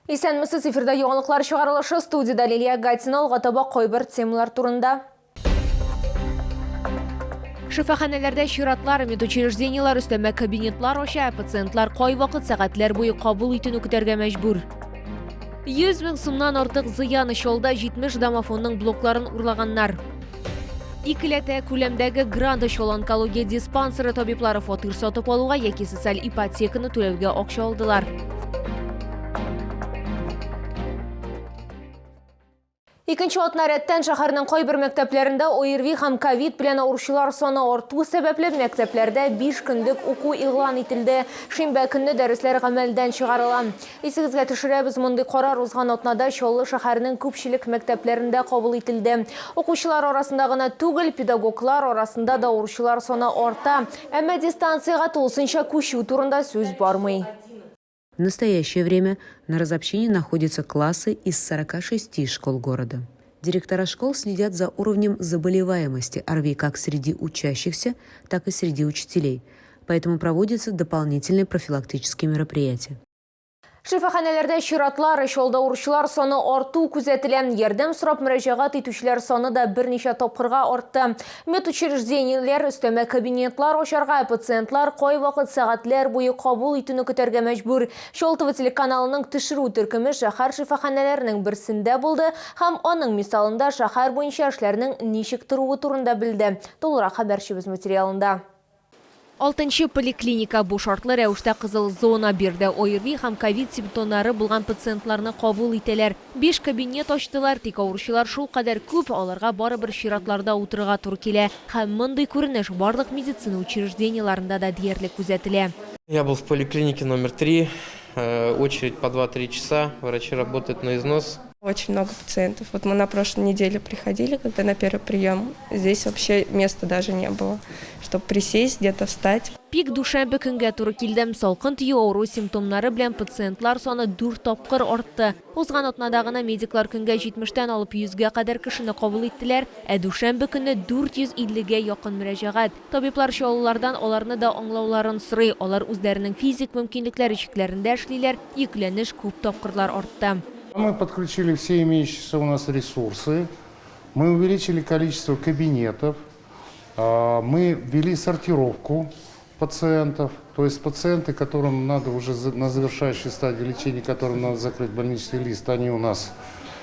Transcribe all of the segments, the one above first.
Исәнмесез, эфирда яңалыклар чыгарылышы, студиядә Лилия Гатина, алга таба кайбер темалар турында. Шифаханәләрдә чиратлар, медучреждениеләр өстәмә кабинетлар ача, пациентлар кайвакыт сәгатьләр буе кабул итүне көтәргә мәҗбүр. 100 мең сумнан артык зыян, Чалда 70 домофонның блокларын урлаганнар. Икеләтә күләмдәге грант Чаллы онкология диспансеры табиблары фатир сатып алуга яки социаль ипотеканы түләүгә акча алдылар. Икенче атна рәттән шәһәрнең кайбер мәктәпләрендә ОРВИ һәм ковид белән авыручылар саны арту сәбәпле, мәктәпләрдә 5 көндек уку игълан ителде. Шимбә көнне дәресләр гамәлдән чыгарыла. Исегезгә төшерәбез, мондый карар узган атнада Чаллы шәһәренең күпчелек мәктәпләрендә кабул ителде. Укучылар арасында гына түгел, педагоглар арасында да авыручылар саны арта. Әмма дистанциягә тулысынча күчү турында сүз бармый. В настоящее время на разобщении находятся классы из 46 школ города. Директора школ следят за уровнем заболеваемости ОРВИ как среди учащихся, так и среди учителей. Поэтому проводятся дополнительные профилактические мероприятия. Шифаханәләрдә чиратлар, Чаллыда авыручылар саны арту күзәтелә. Ярдәм сорап мөрәҗәгать итүчеләр саны да берничә тапкырга артты. Медучреждениеләр өстәмә кабинетлар ачарга, пациентлар кайвакыт сәгатьләр буе кабул итүне көтәргә мәҗбүр. Чаллы ТВ телеканалының төшерү төркеме шәһәр шифаханәләренең берсендә булды һәм аның мисалында шәһәр буенча эшләрнең ничек торуы турында белде. Тулырак хәбәрчебез материалында. Алтынчы поликлиника бу шартлы рәвештә кызыл зона. Биредә ОРВИ һәм ковид симптомнары булган пациентларны кабул итәләр. Биш кабинет ачтылар, тик авыручылар шулкадәр күп, аларга барыбер чиратларда утырырга туры килә. Һәм мондый күренеш барлык медицина учреждениеләрендә дә диярлек күзәтелә. Я был в поликлинике номер 3, очередь по два-три часа, врачи работают на износ. Очень много пациентов. Вот мы на прошлой неделе приходили, когда на первый прием. Здесь вообще места даже не было, чтобы присесть, где-то встать. Пик дүшәмбе көнгә туры килде. Салкын тию авыру симптомнары белән пациентлар саны дүрт тапкыр артты. Узган атнада гына медиклар көнгә 70тән алып 100гә кадәр кешене кабул иттеләр, ә дүшәмбе көнне 450гә якын мөрәҗәгать. Табиблар чаллылардан аларны да аңлауларын сорый. Алар үзләренең физик мөмкинлекләре чикләрендә эшлиләр, йөкләнеш күп тапкырлар артты. Мы подключили все имеющиеся у нас ресурсы, мы увеличили количество кабинетов, мы ввели сортировку пациентов, то есть пациенты, которым надо уже на завершающей стадии лечения, которым надо закрыть больничный лист, они у нас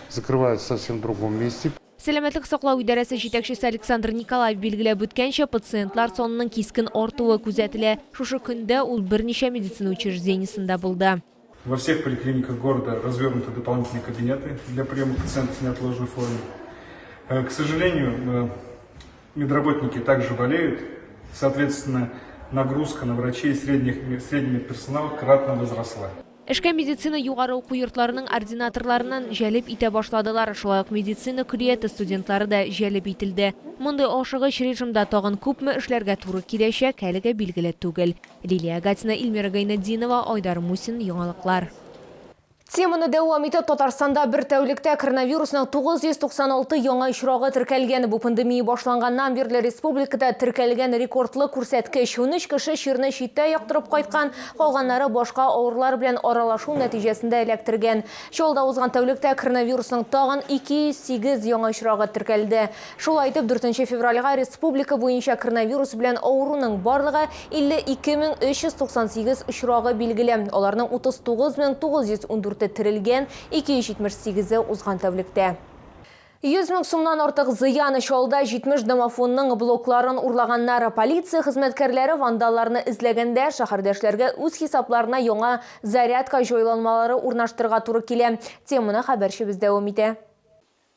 закрываются совсем в другом месте. Сәламәтлек саклау идарәсе җитәкчесе Александр Николаев билгеләп үткәнчә, пациентлар санының кискен артуы күзәтелә. Шушы көндә ул берничә медицина учреждениесендә булды. Во всех поликлиниках города развернуты дополнительные кабинеты для приема пациентов в неотложной форме. К сожалению, медработники также болеют. Соответственно, нагрузка на врачей и средний медперсонал кратно возросла. Эшкә медицина югары уку йортларының ординаторларыннан җәлеп итә башладылар. Шулай ук медицина көллияте студентлары да җәлеп ителде. Мондый ашыгыч режимда тагын күпме эшләргә туры киләчәк, әлегә билгеле түгел. Лилия Гатина, Эльмира Гайнетдинова, Айдар Мусин, Яңалыклар. Теманы дәвам итеп, Татарстанда бер тәүлектә коронавирусның 996 яңа очрагы теркәлгән. Бу пандемия башланганнан бирле республикада теркәлгән рекордлы күрсәткеч. 13 кеше чирне читтә йоктырып кайткан, калганнары башка авырулар белән аралашу нәтиҗәсендә эләктергән. Чаллыда узган тәүлектә коронавирусның тагын 208 яңа очрагы теркәлде. Шулай итеп, 4 февральгә республика буенча коронавирус белән авыруның барлыгы 52 398 очрагы билгеле. Аларның 39 914-е терелгән, 278-е узган тәүлектә. 100 мең сумнан артык зыян, Чаллыда 70 домофонның блокларын урлаганнар. Полиция хезмәткәрләре вандалларны эзләгәндә, шәһәрдәшләргә үз хисапларына яңа зарядка җайланмалары урнаштырырга туры килә. Теманы хәбәрчебез дәвам итә.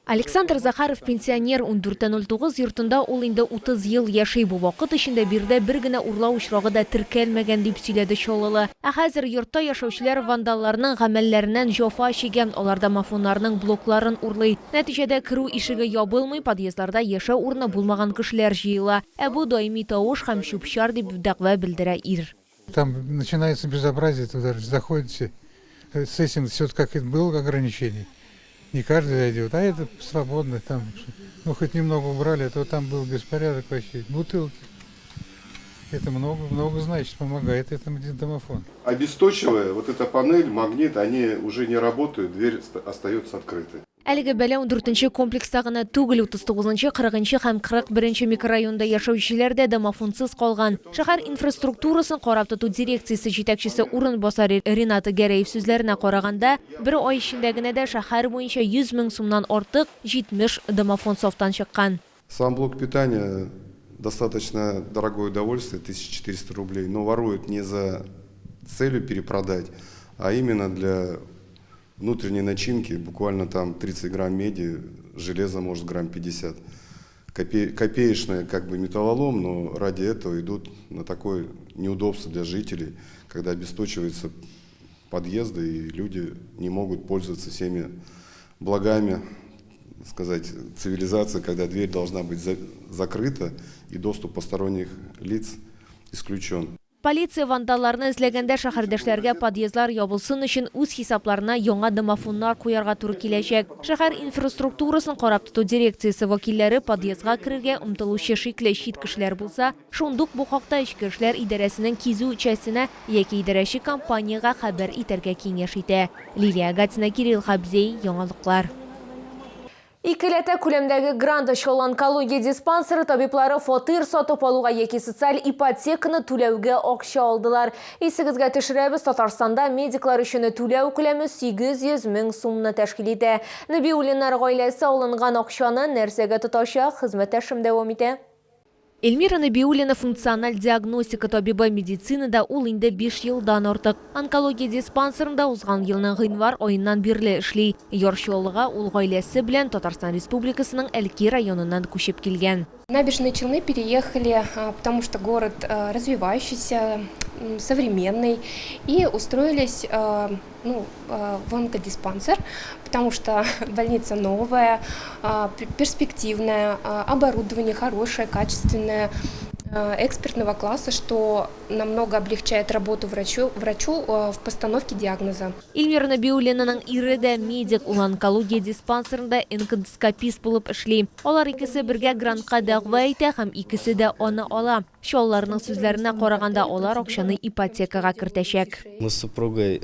Александр Захаров пенсионер, 14.09 йортында ул инде 30 ел яши. Бу вакыт эчендә биредә бер генә урлау очрагы да теркәлмәгән, дип сөйләде чаллылы. Ә хәзер йортта яшәүчеләр вандалларның гамәлләреннән җәфа чигә, алар домофоннарның блокларын урлый. Нәтиҗәдә керү ишеге ябылмый, подъездларда яшәү урыны булмаган кешеләр җыела. Ә бу даими тавыш һәм чүп-чар, дип дәгъва белдерә ир. Там начинается безобразие, туда заходите, с этим все как и было ограничений. Не каждый зайдет, а это свободно там, ну хоть немного убрали, а то там был беспорядок вообще, бутылки. Это много, много значит, помогает этому домофон. Обесточивая, вот эта панель, магнит, они уже не работают, дверь остается открытой. Әлеге бәла 14 комплекста гына түгел, 39, 40 һәм 41 микрорайонда яшәүчеләр дә домофонсыз калган. Шәһәр инфраструктурасын карап тоту дирекциясе җитәкчесе урынбасары Ренат Гәрәев сүзләренә караганда, бер ай эчендә генә дә шәһәр буенча 100 мең сумнан артык 70 домофон сафтан чыккан. Сам блок питания достаточно дорогое удовольствие, 1400 рублей, но воруют не за целью перепродать, а именно для внутренней начинки, буквально там 30 грамм меди, железа может грамм 50. Копеечное как бы металлолом, но ради этого идут на такое неудобство для жителей, когда обесточиваются подъезды и люди не могут пользоваться всеми благами, сказать, цивилизации, когда дверь должна быть закрыта и доступ посторонних лиц исключен. Полиция вандалларны эзләгәндә шәһәрдәшләргә подъездлар ябылсын өчен үз хисапларына яңа домофоннар куярга туры киләчәк. Шәһәр инфраструктурасын карап тоту дирекциясе вәкилләре подъездга керергә омтылучы шикле чит кешеләр булса, шундук бу хакта Эчке эшләр идарәсенең кизү частенә яки идарәче компаниягә хәбәр итәргә киңәш итә. Лилия Гатина, Кирилл Хабзей, Яңалыклар. Икеләтә күләмдәге грант. Чаллы онкология диспансеры табиблары фатир сатып алуга яки социаль ипотеканы түләүгә акча алдылар. Исегезгә төшерәбез, Татарстанда медиклар өчен түләү күләме 800 мең сумны тәшкил итә. Нәбиуллиннар гаиләсе алынган акчаны нәрсәгә тотачак, хезмәттәшем дәвам итә. Эльмира Набиуллина функциональ диагностика табибы, медицинада ул инде 5 елдан артык. Онкология диспансерында узган елның гыйнвар аеннан бирле эшли. Яр Чаллыга ул гаиләсе белән Татарстан Республикасының Әлки районыннан күчеп килгән. В Набережные Челны переехали, потому что город развивающийся, современный, и устроились, ну, в онкодиспансер, потому что больница новая, перспективная, оборудование хорошее, качественное, экспертного класса, что намного облегчает работу врачу в постановке диагноза. Эльмира Набиуллинаның ире дә медик, ул онкология диспансерында эндоскопист булып эшли. Алар икесе бергә грантка дәгъва итә һәм икесе дә аны ала. Чаллыларның сүзләренә караганда, алар акчаны ипотекага кертәчәк. Мы с супругой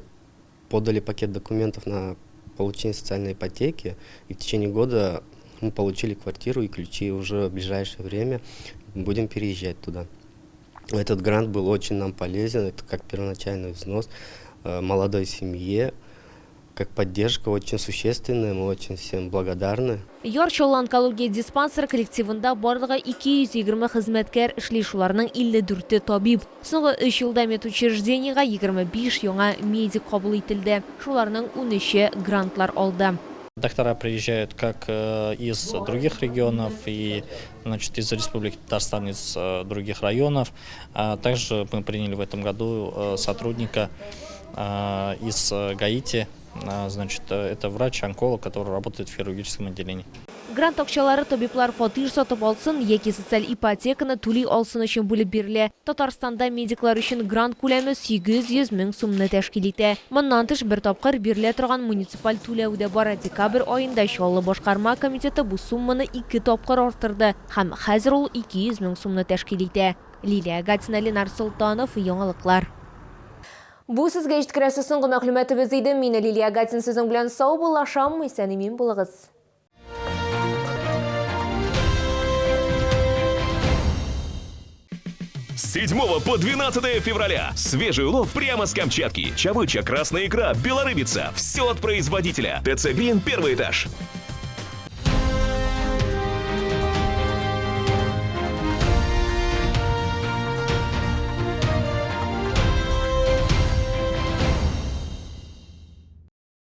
подали пакет документов на получение социальной ипотеки, и в течение года мы получили квартиру и ключи, уже в ближайшее время будем переезжать туда. Этот грант был очень нам полезен, это как первоначальный взнос молодой семье, как поддержка очень существенная, мы очень всем благодарны. Яр Чаллы онкология диспансеры коллективында барлыгы 220 хезмәткәр эшли, шуларның 54 табиб. Соңгы 3 елда медучреждениегә 25 яңа медик кабул ителде. Шуларның 13-е грантлар алды. Доктора приезжают как из других регионов и, значит, из Республики Татарстан, из других районов. А также мы приняли в этом году сотрудника из Гаити. Значит, это врач-онколог, который работает в хирургическом отделении. Грант акчалары табиблар фатир сатып алсын яки социаль ипотеканы түли алсын өчен бүлеп бирелә. Татарстанда медиклар өчен грант күләме 800 мең сумны тәшкил итә. Моннан тыш бер тапкыр бирелә торган муниципаль түләү дә бар. Декабрь аенда Чаллы башкарма комитеты бу сумманы ике тапкыр арттырды һәм хәзер ул 200 мең сумны тәшкил итә. Лилия Гатина, Ленар Солтанов, Яңалыклар. Бу сезгә җиткерәсе соңгы мәгълүматыбыз иде. Мин Лилия Гатин сезнең белән саубуллашам. Исән-имин булыгыз. С 7 по 12 февраля. Свежий улов прямо с Камчатки. Чавыча, красная икра, белорыбица. Все от производителя. ТЦ Грин, первый этаж.